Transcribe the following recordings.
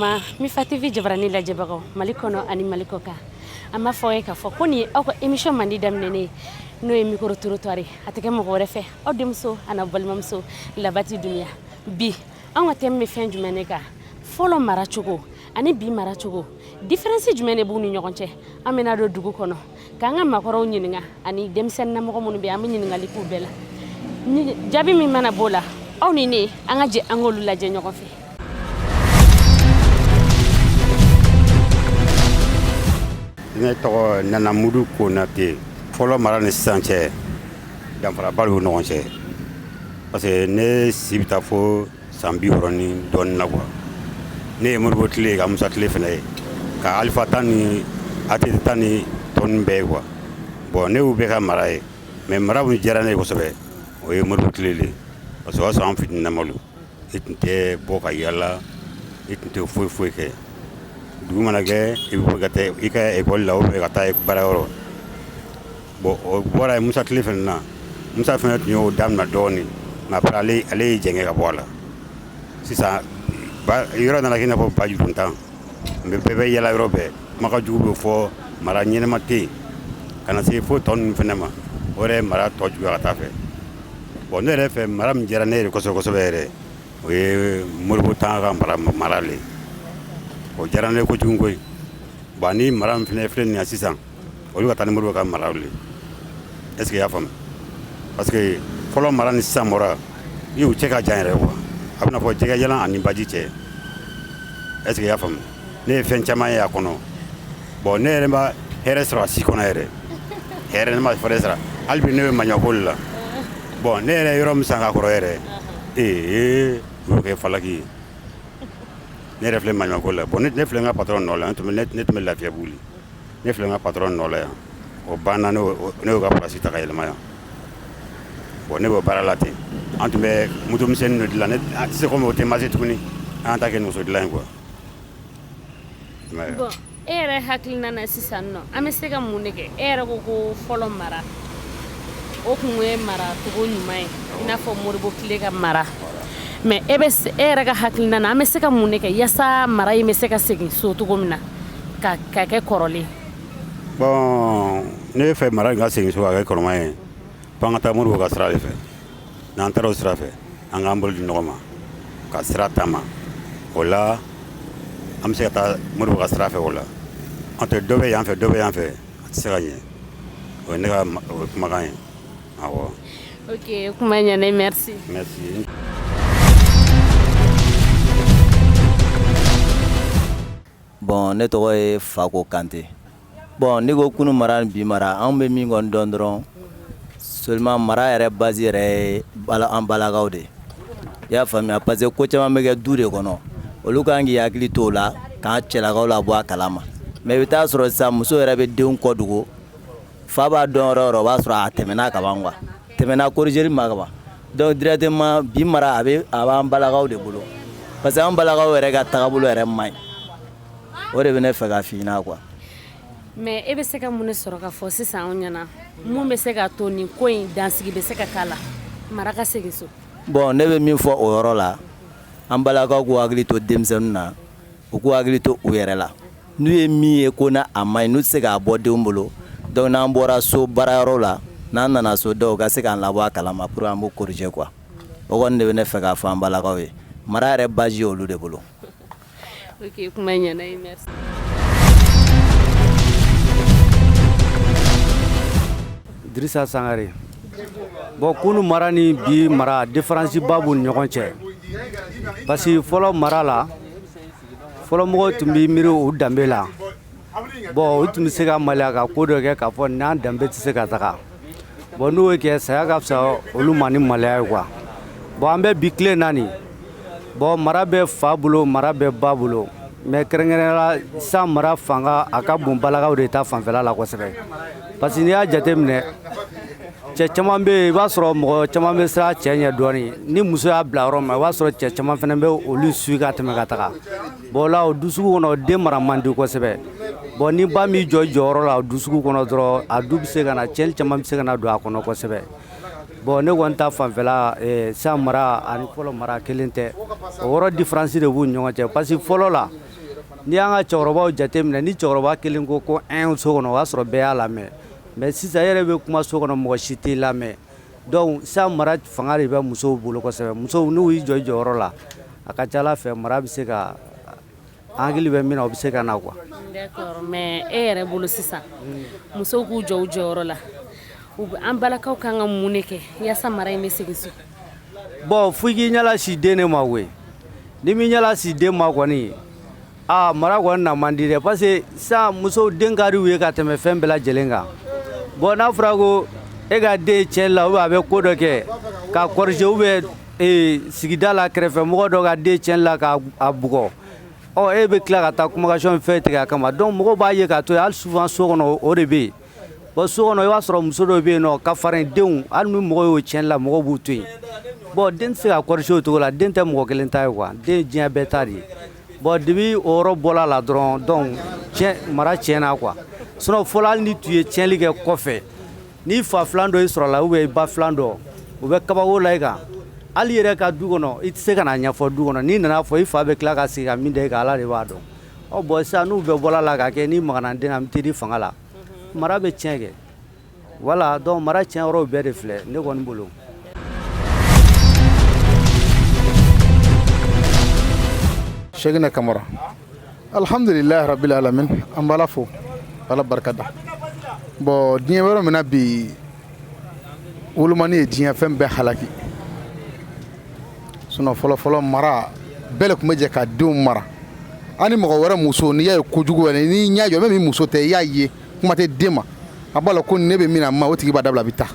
ɲɔgɔn kuma Mifa TV jabarani lajɛbagaw Mali kɔnɔ ani Mali kɔ kan, an b'a fɔ aw ye k'a fɔ ko nin ye aw ka émission mandi daminɛnen ye, n'o ye micro trottoir ye. A tɛ kɛ mɔgɔ wɛrɛ fɛ, aw denmuso an'aw balimamuso Labati Dunbiya. Bi an ka thème bɛ fɛn jumɛn de kan? Fɔlɔ maracogo ani bi maracogo, différence jumɛn de b'u ni ɲɔgɔn cɛ? An bɛna don dugu kɔnɔ k'an ka maakɔrɔw ɲininka ani denmisɛnninnamɔgɔ minnu bɛ yen, an bɛ ɲininkali k'u bɛɛ la. Jaabi min mana b'o la, aw ni ne, an ka jɛ an k'olu lajɛ ɲɔgɔn fɛ. Ne tɔgɔ Nana Mudu Konate. Fɔlɔ mara ni sisan cɛ, danfaraba b'u ɲɔgɔn cɛ, parce que ne si bɛ taa fo san 60 ni dɔɔnin na quoi. Ne ye Modibo tile ka Musa tile fana ye, ka Alifa ta ni ATT ta ni tɔ ninnu bɛɛ ye quoi. Bon, ne y'u bɛɛ ka mara ye, mais mara min diyara ne ye kosɛbɛ, o ye Modibo tile de ye, parce que o y'a sɔrɔ an fitininama don, i tun tɛ bɔ ka yala, i tun tɛ foyi foyi kɛ. Dugu mana kɛ, i bɛ bɔ ka taa i ka ekɔli la ou bien ka taa baarayɔrɔ. Bon, o bɔra yen, Musa tile fana na, Musa fana tun y'o daminɛ dɔɔnin, mais après ale y'i jɛngɛ ka bɔ a la. Sisan yɔrɔ nana kɛ i n'a fɔ bajuruntan, mais bɛɛ bɛ yala yɔrɔ bɛɛ, kumakan jugu bɛ fɔ, mara ɲɛnama tɛ yen, ka na se fo tɔ ninnu fana ma. O yɛrɛ ye mara tɔ juguya ka taa fɛ. Bon, ne yɛrɛ fɛ, mara min diyara ne yɛrɛ kosɛbɛ kosɛbɛ yɛrɛ, o ye Modibo Tanga ka mara le. O diyara ne ye kojugu koyi. Bon, ani mara min fana filɛ nin ye sisan, olu ka taa ni Modibo ka mara le. Est ce que i y'a faamu? Parce que fɔlɔ mara ni sisan mara i y'u cɛ ka jan yɛrɛ quoi. A bɛna fɔ jɛgɛjalan ani baji cɛ. Est ce que i y'a faamu? Ne ye fɛn caman ye a kɔnɔ. Bon, ne yɛrɛ ma hɛrɛ sɔrɔ a si kɔnɔ yɛrɛ. Hɛrɛ, ne ma hɛrɛ sɔrɔ. Hali bi ne bɛ maɲɔko de la. Bon, ne yɛrɛ ye yɔrɔ min san ka kɔrɔ yɛrɛ, ee, o y'o kɛ falaki ye. Ne yɛrɛ filɛ maɲɔko la. Bon, ne filɛ n ka patron nɔ la. Ne tun bɛ Lafiyabugu. Ne filɛ n ka patron nɔ la yan. O banna, ne y'o ka place ta ka yɛlɛma yan. Bon, ne b'o baara la ten. An tun bɛ moto misɛnnin dɔ dilan. Ne tɛ se komi o tɛ marcher tuguni, an ta kɛ nɛgɛso dilan ye quoi. Bon, e yɛrɛ hakilina na sisan nɔ, an bɛ se ka mun de kɛ? E yɛrɛ ko ko fɔlɔ mara, o tun ye maracogo ɲuman ye, i n'a fɔ Modibo tile ka mara. Mais e bɛ e yɛrɛ ka hakilina na, an bɛ se ka mun de kɛ yaasa mara in bɛ se ka segin so cogo min na ka kɛ kɔrɔlen? Bon, ne fɛ, mara in ka segin so ka kɛ kɔrɔma ye, fo an ka taa Modibo ka sira de fɛ. N'an taara o sira fɛ, an k'an bolo di ɲɔgɔn ma ka sira taama, o la an bɛ se ka taa Modibo ka sira fɛ. O la an tɛ dɔ bɛ yan fɛ, dɔ bɛ yan fɛ, a tɛ se ka ɲɛ. O ye ne ka kumakan ye, awɔ. Ok, kuma ɲɛna, merci. Merci. Bon, ne tɔgɔ ye Fako Kante. Bon, n'i ko kunu mara ni bi mara, anw bɛ min kɔni dɔn dɔrɔn seulement, mara yɛrɛ base yɛrɛ ye an balakaw de, i y'a faamuya? Parce que ko caman bɛ kɛ du de kɔnɔ, olu kan k'i hakili to o la k'an cɛlakaw la bɔ a kalama. Mais i bɛ taa sɔrɔ sisan, muso yɛrɛ bɛ denw kɔ dogo, fa b'a dɔn yɔrɔ yɔrɔ, o b'a sɔrɔ a tɛmɛna ka ban quoi, tɛmɛna corriger ma ka ban. Donc directement, bi mara, a bɛ a b'an balakaw de bolo, parce que an balakaw yɛrɛ ka tagabolo yɛrɛ man ɲi. O de bɛ ne fɛ ka f'i ɲɛna quoi. Mais e bɛ se ka mun de sɔrɔ ka fɔ sisan anw ɲɛna, mun bɛ se ka to nin ko in dansigi bɛ se ka k'a la, mara ka segin so? Bon, ne bɛ min fɔ o yɔrɔ la, an balakaw k'u hakili to denmisɛnnin na, u k'u hakili to u yɛrɛ la. N'u ye min ye ko na a man ɲi, n'u tɛ se k'a bɔ denw bolo, donc n'an bɔra so, baarayɔrɔ la, n'an nana so, dɔw ka se k'an labɔ a kalama pour an b'o corriger quoi. O kɔni de bɛ ne fɛ k'a fɔ an balakaw ye. Mara yɛrɛ base ye olu de bolo. Ok, kuma ɲɛna ye, merci. Dirisa Sangare. Bon, kunu mara ni bi mara, différence ba b'u ni ɲɔgɔn cɛ, parce que fɔlɔ mara la, fɔlɔ mɔgɔw tun bɛ miiri u danbe la. Bon, u tun bɛ se ka maloya ka ko dɔ kɛ k'a fɔ n'an danbe tɛ se ka taga. Bon, n'o ye kɛ, saya ka fisa olu ma ni maloya ye quoi. Bon, an bɛ bi tile na nin, bon, mara bɛ fa bolo, mara bɛ ba bolo, mais kɛrɛnkɛrɛnnenya la sisan, mara fanga a ka bon balakaw de ta fanfɛla la kosɛbɛ, parce que n'i y'a jateminɛ, cɛ caman bɛ yen, i b'a sɔrɔ mɔgɔ caman bɛ siran cɛ ɲɛ dɔɔnin. Ni muso y'a bila yɔrɔ min, i b'a sɔrɔ cɛ caman fana bɛ olu suit ka tɛmɛ ka taga. Bon, o la, o du sugu kɔnɔ, den mara man di kosɛbɛ. Bon, ni ba m'i jɔ i jɔyɔrɔ la o du sugu kɔnɔ dɔrɔn, a du bɛ se ka na, tiɲɛni caman bɛ se ka na don a kɔnɔ kosɛbɛ. Bon, ne kɔni ta fanfɛla, sisan mara ani fɔlɔ mara kelen tɛ. O yɔrɔ différence de b'u ni ɲɔgɔn cɛ, parce que fɔlɔ la N'i y'an ka cɛkɔrɔbaw jateminɛ, ni cɛkɔrɔba kelen ko ko un so kɔnɔ, o y'a sɔrɔ bɛɛ y'a lamɛn. Mais sisan, e yɛrɛ bɛ kuma so kɔnɔ, mɔgɔ si t'i lamɛn. Donc sisan, mara fanga de bɛ musow bolo kosɛbɛ. Musow, n'u y'i jɔ i jɔyɔrɔ la, a ka ca Ala fɛ, mara bɛ se ka, an hakili bɛ min na, o bɛ se ka na quoi. D'accord, mais e yɛrɛ bolo sisan, musow k'u jɔ u jɔyɔrɔ la, an balakaw kan ka mun de kɛ yaasa mara in bɛ segin so? Bon, fo i k'i ɲɛla si den de ma koyi. N'i m'i ɲɛla si den ma kɔni, aa, mara kɔni na man di dɛ, parce que sisan musow den ka di u ye ka tɛmɛ fɛn bɛɛ lajɛlen kan. Bon, n'a fɔra ko e ka den tiɲɛli la, ou bien a bɛ ko dɔ kɛ k'a corriger, ou bien sigida la, kɛrɛfɛ mɔgɔ dɔ ka den tiɲɛli la k'a bugɔ, ɔ, e bɛ tila ka taa convocation fɛn tigɛ a kama. Donc mɔgɔw b'a ye k'a to yen. Hali souvent so kɔnɔ, o de bɛ yen. Bon, so kɔnɔ, i b'a sɔrɔ muso dɔ bɛ yen nɔ ka farin denw, hali ni mɔgɔ y'o tiɲɛli la, mɔgɔw b'u to yen. Bon, den tɛ se ka corriger o cogo la. Den tɛ mɔgɔ kelen ta ye quoi, den ye diɲɛ bɛɛ ta de ye. Bon, depuis o yɔrɔ bɔla la dɔrɔn, donc tiɲɛ, mara tiɲɛna quoi. Sinon fɔlɔ, hali ni tun ye tiɲɛli kɛ kɔfɛ, n'i fa filan dɔ i sɔrɔ la, ou bien i ba filan dɔ, u bɛ kabako la i kan. Hali i yɛrɛ ka du kɔnɔ, i tɛ se ka na ɲɛfɔ du kɔnɔ. N'i nana fɔ, i fa bɛ tila ka sigi ka min da i kan, Ala de b'a dɔn. Ɔ bon, sisan n'u bɛɛ bɔla la ka kɛ n'i magana den na, n tɛ di fanga la, mara bɛ tiɲɛ kɛ. Voilà, donc mara tiɲɛ yɔrɔw bɛɛ de filɛ ne kɔni bolo. Sɛkinɛ Kamara. Alhamdulilayi rabil alamin, an b'Ala fo, Ala barika da. Bon, diɲɛ bɛ yɔrɔ min na bi, wolomani ye diɲɛ fɛn bɛɛ halaki. Sinon fɔlɔ fɔlɔ, mara bɛɛ le tun bɛ jɛ ka denw mara. An ni mɔgɔ wɛrɛ muso, n'i y'a ye kojugu wɛrɛ, n'i ɲɛ jɔ même muso tɛ, i y'a ye, kuma tɛ den ma, a b'a la ko ne bɛ min na ma, o tigi b'a dabila, a bɛ taa.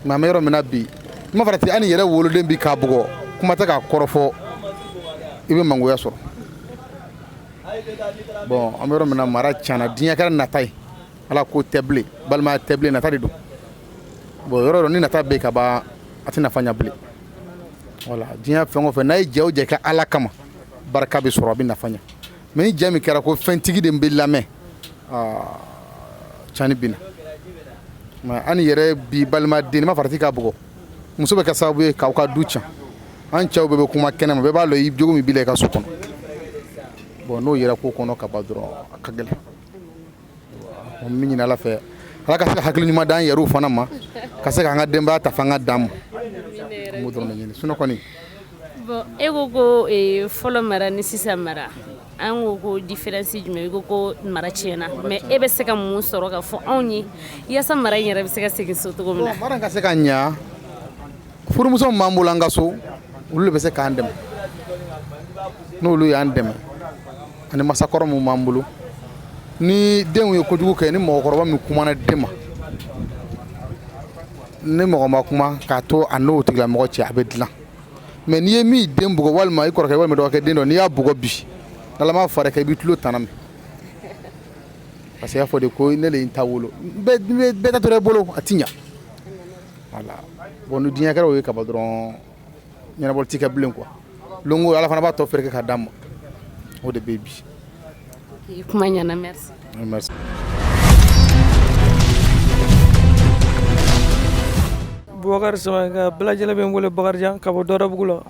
Mais an bɛ yɔrɔ min na bi, n ma farati, hali yɛrɛ woloden bi k'a bugɔ, kuma tɛ k'a kɔrɔfɔ, i bɛ mangoya sɔrɔ. Bon, an bɛ yɔrɔ min na, mara tiɲɛna, diɲɛ kɛra nata ye. Ala ko tɛ bilen, balimaya tɛ bilen, nata de don. Bon, yɔrɔ yɔrɔ ni nata bɛ yen ka ban, a tɛ nafa ɲɛ bilen. Voilà, diɲɛ fɛn o fɛn, n'a ye jɛ o jɛ kɛ Ala kama, barika bɛ sɔrɔ, a bɛ nafa ɲɛ. Mais ni jɛ min kɛra ko fɛntigi de bɛ lamɛn, aa, tiɲɛni bɛ na. Mais an yɛrɛ bi, balimaden, n'i ma farati k'a bugɔ, muso bɛ kɛ sababu ye k'aw ka du tiɲɛ. An cɛw bɛɛ bɛ kuma kɛnɛ ma, bɛɛ b'a lɔn i jogo min b'i la i ka so kɔnɔ. Bon, n'o yɛrɛ ko kɔnɔ ka ban dɔrɔn, a ka gɛlɛn. Min ɲini Ala fɛ, Ala ka se ka hakili ɲuman d'an yɛrɛw fana ma, ka se k'an ka denbaya ta f'an ka d'an ma. An b'o dɔrɔn de ɲini, sinon kɔni. Bon, e ko ko fɔlɔ mara ni sisan mara, an ko ko différence jumɛn? I ko ko mara tiɲɛna, mais e bɛ se ka mun sɔrɔ ka fɔ anw ye yaasa mara in yɛrɛ bɛ se ka segin so cogo min na? Mara ka se ka ɲa, furumuso min b'an bolo an ka so, olu de bɛ se k'an dɛmɛ. N'olu y'an dɛmɛ, ani masakɔrɔ min b'an bolo, ni denw ye kojugu kɛ, ni mɔgɔkɔrɔba min kumana den ma, ni mɔgɔ ma kuma k'a to a n'o tigilamɔgɔ cɛ, a bɛ dilan. Mais n'i ye min den bugɔ, walima i kɔrɔkɛ walima dɔgɔkɛ den dɔ, n'i y'a bugɔ bi, n'Ala ma fara kɛ, i b'i tulo tana mɛn, parce que i y'a fɔ de ko ne le ye n ta wolo, bɛɛ ta tora i bolo, a ti ɲa. Voilà, bon, ni diɲɛ kɛra o ye ka ban dɔrɔn, ɲɛnabɔli ti kɛ bilen quoi. Lon o Ala fana b'a tɔ feere kɛ ka d'an ma, o de bɛ bi. Kuma ɲɛna, merci. Merci. Bubakari Samaga, bɛɛ lajɛlen bɛ n wele Bakarijan, ka bɔ Dɔdabugu la.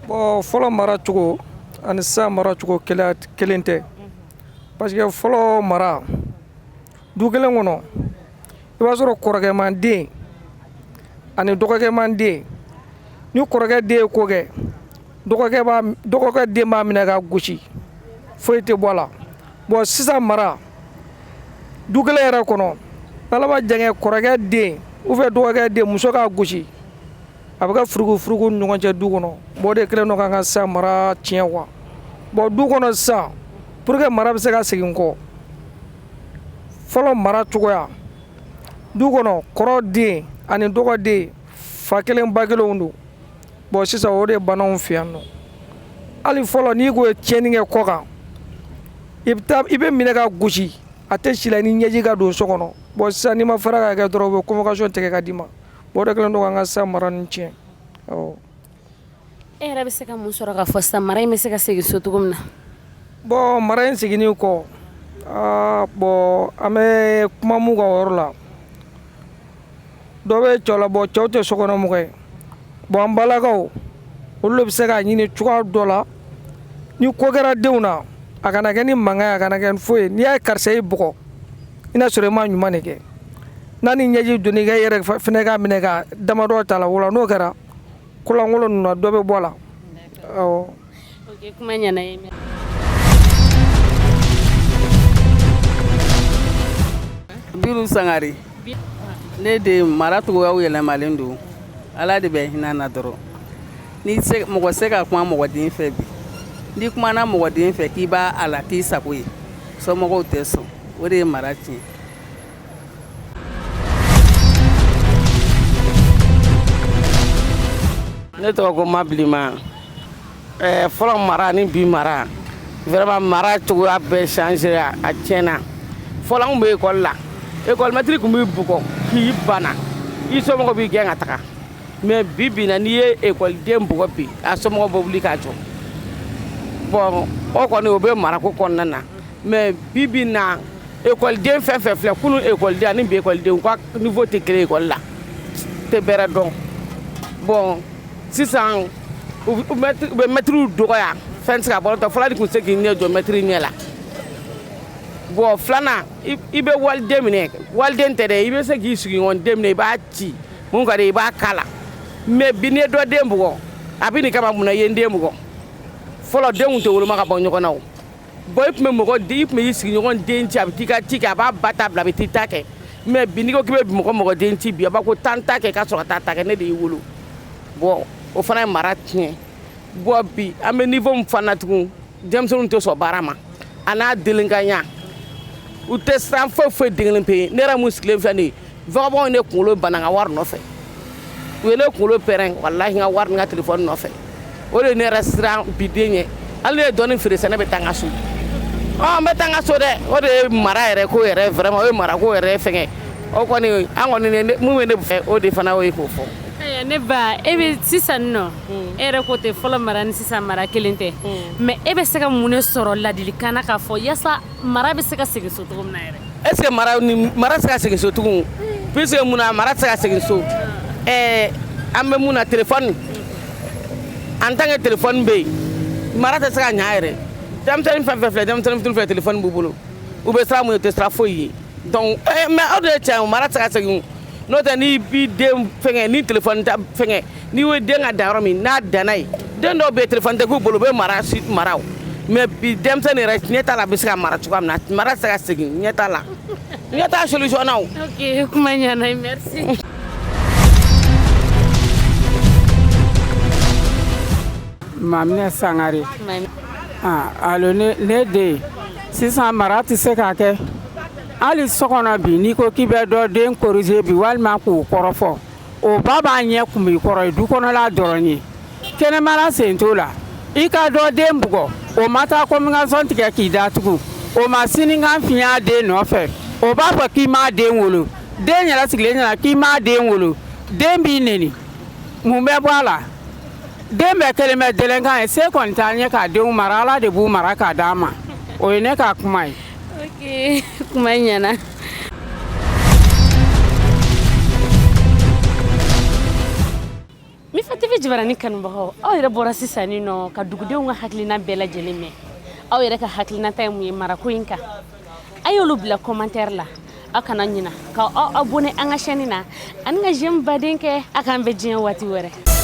Bon, fɔlɔ mara cogo ani sisan mara cogo kelen tɛ, parce que fɔlɔ mara, du kelen kɔnɔ, i b'a sɔrɔ kɔrɔkɛman den ani dɔgɔkɛman den, ni kɔrɔkɛ den ye ko kɛ, dɔgɔkɛ den b'a minɛ ka gosi, foyi tɛ bɔ a la. Bon, sisan mara, du kelen yɛrɛ kɔnɔ, n'Ala ma jan kɛ, kɔrɔkɛ den ou bien dɔgɔkɛ den muso k'a gosi, a bɛ kɛ furugu furugu ni ɲɔgɔn cɛ du kɔnɔ. Bon, o de kɛlen don k'an ka sisan mara tiɲɛ quoi. Bon, du kɔnɔ sisan, pour que mara bɛ se ka segin kɔ fɔlɔ mara cogoya, du kɔnɔ, kɔrɔ den ani dɔgɔ den, fa kelen ba kelenw don. Bon, sisan o de banna anw fɛ yan nɔ. Hali fɔlɔ, n'i ko ye tiɲɛni kɛ kɔ kan, i bɛ taa, i bɛ minɛ ka gosi, a tɛ si la ni ɲɛji ka don so kɔnɔ. Bon, sisan n'i ma fara ka kɛ dɔrɔn, u bɛ convocation tigɛ ka d'i ma. Bon, o de kɛlen don k'an ka sisan mara ninnu tiɲɛ, awɔ. E yɛrɛ bɛ se ka mun sɔrɔ ka fɔ sisan, mara in bɛ se ka segin so cogo min na? Bon, mara in seginni kɔ, aa, bon, an bɛ kuma mun kan o yɔrɔ la, dɔ bɛ cɛw la. Bon, cɛw tɛ sokɔnɔ mɔgɔ ye. Bon, an balakaw, olu de bɛ se k'a ɲini cogoya dɔ la, ni ko kɛra denw na. A kana kɛ ni mankan ye, a kana kɛ ni foyi ye. N'i y'a ye karisa y'i bugɔ, i n'a sɔrɔ i ma ɲuman de kɛ. N'a ni ɲɛji donna i ka, i yɛrɛ fɛnɛ k'a minɛ ka damadɔ ta la. O la, n'o kɛra, kolankolon ninnu na, dɔ bɛ bɔ a la, awɔ. Ok, kuma ɲɛna ye. Biru Sangare, ne de mara cogoyaw yɛlɛmalen don. Ala de bɛ hinɛ na dɔrɔn. Ni se mɔgɔ se ka kuma mɔgɔ den fɛ bi, n'i kumana mɔgɔ den fɛ k'i b'a a la k'i sago ye, somɔgɔw tɛ sɔn. O de ye mara tiɲɛ. Ne tɔgɔ ko Mabilima. Fɔlɔ mara ni bi mara, vraiment mara cogoya bɛɛ changé, a tiɲɛna. Fɔlɔ, an kun bɛ école la, école maître kun b'i bugɔ k'i bana, i somɔgɔw b'i gɛn ka taga. Mais bi bi na, n'i ye école den bugɔ bi, a somɔgɔw bɛ wuli k'a jɔ. Bon, o kɔni, o bɛ marako kɔnɔna na. Mais bi bi na, école den fɛn fɛn filɛ, kunun école den ani bi école den, u ka niveau tɛ kelen. École la tɛ bɛrɛ dɔn. Bon, sisan u bɛ mɛtiriw dɔgɔya, fɛn tɛ se ka bɔ tɔ. Fɔlɔ de tun se k'i ɲɛ jɔ mɛtiri ɲɛ la. Bon, filanan, i bɛ waliden minɛ, waliden tɛ dɛ, i bɛ se k'i sigiɲɔgɔn den minɛ, i b'a ci mun ka di, i b'a kala. Mais bi, n'i ye dɔ den bugɔ, a bɛ nin kama, mun na i ye n den bugɔ? Fɔlɔ, denw tun tɛ woloma ka bɔ ɲɔgɔn na. O bon, i tun bɛ mɔgɔ den, i tun bɛ i sigiɲɔgɔn den ci, a bɛ t'i ka ci kɛ, a b'a ba ta bila, a bɛ t'i ta kɛ. Mais bi, n'i ko k'i bɛ mɔgɔ den ci bi, a b'a ko taa n ta kɛ, ka sɔrɔ ka taa ta kɛ, ne de y'i wolo. Bon, o fana ye mara tiɲɛ. Bon, bi an bɛ niveau min fana na tugun, denmisɛnninw tɛ sɔn baara ma, a n'a délinquant, u tɛ siran foyi foyi, den kelen pe. Ne yɛrɛ mun sigilen filɛ nin ye, vagabond ne kunkolo bana n ka wari nɔfɛ. U ye ne kunkolo pɛrɛn, walahi, n ka wari ni n ka téléphone nɔfɛ. O de ye ne yɛrɛ siran bi den ɲɛ. Hali ne ye dɔɔnin feere sisan, ne bɛ taa n ka so. Ɔ, n bɛ taa n ka so dɛ. O de ye mara yɛrɛ ko yɛrɛ, vraiment, o ye mara ko yɛrɛ fɛngɛ. O kɔni, an kɔni, mun bɛ ne fɛ, o de fana, o ye k'o fɔ. Ayiwa, ne ba, e bɛ sisan nɔ, e yɛrɛ ko tɛ fɔlɔ mara ni sisan mara kelen tɛ. Mais e bɛ se ka mun de sɔrɔ ladilikan na k'a fɔ yaasa mara bɛ se ka segin so cogo min na yɛrɛ? Est ce que mara ni mara tɛ se ka segin so tugun? Puisque mun na mara tɛ se ka segin so? An bɛ mun na, téléphone, en tant que téléphone bɛ yen, mara tɛ se ka ɲa yɛrɛ. Denmisɛnnin fɛn fɛn filɛ, denmisɛnnin fitinin filɛ, téléphone b'u bolo, u bɛ siran mun ye, u tɛ siran foyi ye. Donc mais o de ye tiɲɛ ye, mara tɛ se ka segin. N'o tɛ, n'i b'i den fɛngɛ ni téléphone ta fɛngɛ, n'i ye den ka dan yɔrɔ min n'a danna yen, den dɔw bɛ yen, téléphone tɛ k'u bolo, u bɛ mara si mara o. Mais bi denmisɛnnin yɛrɛ, ɲɛ t'a la a bɛ se ka mara cogoya min na. Mara tɛ se ka segin, ɲɛ t'a la, ɲɛ t'a solution na o. Ok, kuma ɲɛna, merci. Maminɛ Sangare. Ah, alo, ne den, sisan mara tɛ se ka kɛ hali so kɔnɔ bi. N'i ko k'i bɛ dɔ den corriger bi, walima k'o kɔrɔfɔ, o ba b'a ɲɛ kun i kɔrɔ ye, du kɔnɔla dɔrɔn ye, kɛnɛmana sen t'o la. I ka dɔ den bugɔ, o ma taa communication tigɛ k'i datugu, o ma sinikan fiɲɛ den nɔfɛ, o b'a fɔ k'i m'a den wolo. Den yɛrɛ sigilen ɲɛna k'i m'a den wolo, den b'i neni. Mun bɛ bɔ a la? Den bɛɛ kelen bɛ délinquant ye. Se kɔni t'an ye k'a denw mara, Ala de b'u mara k'a d'an ma. O ye ne ka kuma ye. Ok, kuma ɲɛna. Mifa TV jabarani kanubagaw, aw yɛrɛ bɔra sisan ni nɔ ka dugudenw ka hakilina bɛɛ lajɛlen mɛn. Aw yɛrɛ ka hakilinata ye mun ye marako in kan? A y'olu bila commentaire la. Aw kana ɲina ka aw abonné an ka chaîne na ani ka j'aime baden kɛ. A k'an bɛn diɲɛ waati wɛrɛ.